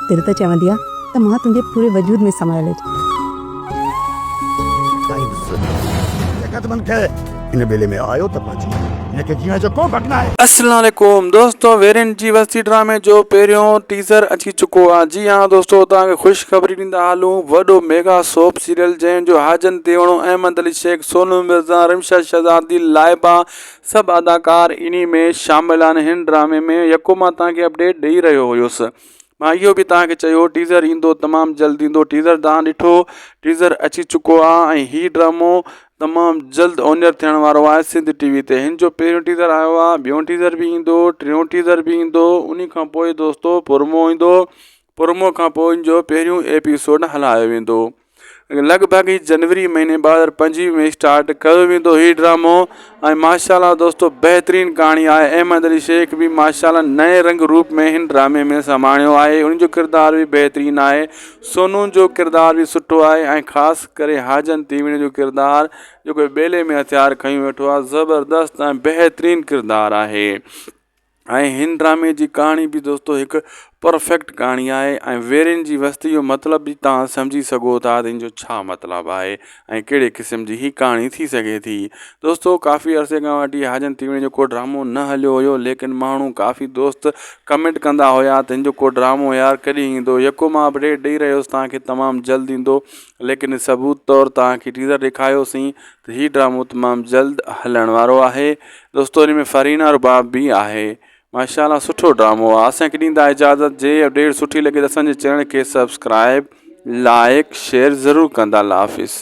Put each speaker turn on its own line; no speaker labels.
دل ته چوندي آ ته مان تنهنجي پوري وجود ۾ سمايل هجان.
قدمن کي هن ٻيلي ۾ آيو ته پنهنجي هن کي جيئڻ جو ڪو به حق ناهي.
السلام عليڪم دوستو ويرين جي وستي ڊرامي جو پهريون ٽيزر اچي چڪو آ جي ها دوستو توهان کي خوش خبري ڏيندا هلون وڏو ميگا سوپ سيريل جنهن جو حاجن تيوڻو احمد علي شيخ سونو مرزا رمشا شهزادي لائبا سڀ اداڪار انهي ۾ شامل آهن هن ڊرامي ۾ يڪو مان توهان کي اپڊيٽ ڏئي رهيو هيس مان اهو به توهان کي چيو ٽيزر ايندو تمام جلد ايندو ٽيزر توهان ڏٺو ٽيزر اچي چڪو آهي ۽ هي ڊرامو تمام جلد اونئر ٿيڻ وارو آهي سنڌ ٽي وي تي هن جو پهريون ٽيزر آيو آهي ٻيو ٽيزر به ايندو ٽيون ٽيزر به ايندو ان کان پوء دوستو پرومو ايندو پرومو کان پوء ان جو پهريون ايپيسوڊ هلايو ويندو لڳ ڀڳ هي جنوري مهيني 2025 ۾ اسٽارٽ ڪيو ويندو هي ڊرامو ۽ ماشاء الله دوستو بهترين ڪهاڻي آهي احمد علي شيخ به ماشاء الله نئين رنگ روپ ۾ هن ڊرامي ۾ سماڻيو آهي ان جو ڪردار به بهترين آهي سونو جو ڪردار به سٺو آهي ۽ خاص ڪري حاجن تيوڻي جو ڪردار جيڪو ٻيلي ۾ هٿيار کنيو ويٺو آهي زبردست ۽ بهترين ڪردار آهي ۽ هن ڊرامي جي ڪهاڻي به دوستو هڪ پرفيڪٽ ڪهاڻي آهي ۽ ويرين جي وستي جو مطلب به توهان سمجهي سگهو ٿا ته ان جو ڇا مطلب آهي ۽ ڪهڙي قسم جي هي ڪهاڻي ٿي سگهي ٿي دوستو ڪافي عرصي کان وٺي حاجن تيوڻي جو ڪو ڊرامو نه هليو هيو ليڪن ماڻهو ڪافي دوست ڪمينٽ ڪندا هيا ته هن جو ڪو ڊرامو يار ڪڏهن ايندو يڪو مان اپڊيٽ ڏئي رهيو هوس توهان کي تمام جلد ايندو ليڪن ثبوت طور توهان کي ٽيزر ڏيکاريوسين ته هي ڊرامو تمام جلد هلڻ وارو آهي دوستو ان ۾ فرينا رباب به آهي ماشاءالله سٺو ڊرامو آهي اسان کي ڏيندا اجازت جي اپڊيٽ سٺي لڳي ته اسان جي چينل کي سبسڪرائب لائڪ شيئر ضرور ڪندا الله حافظ.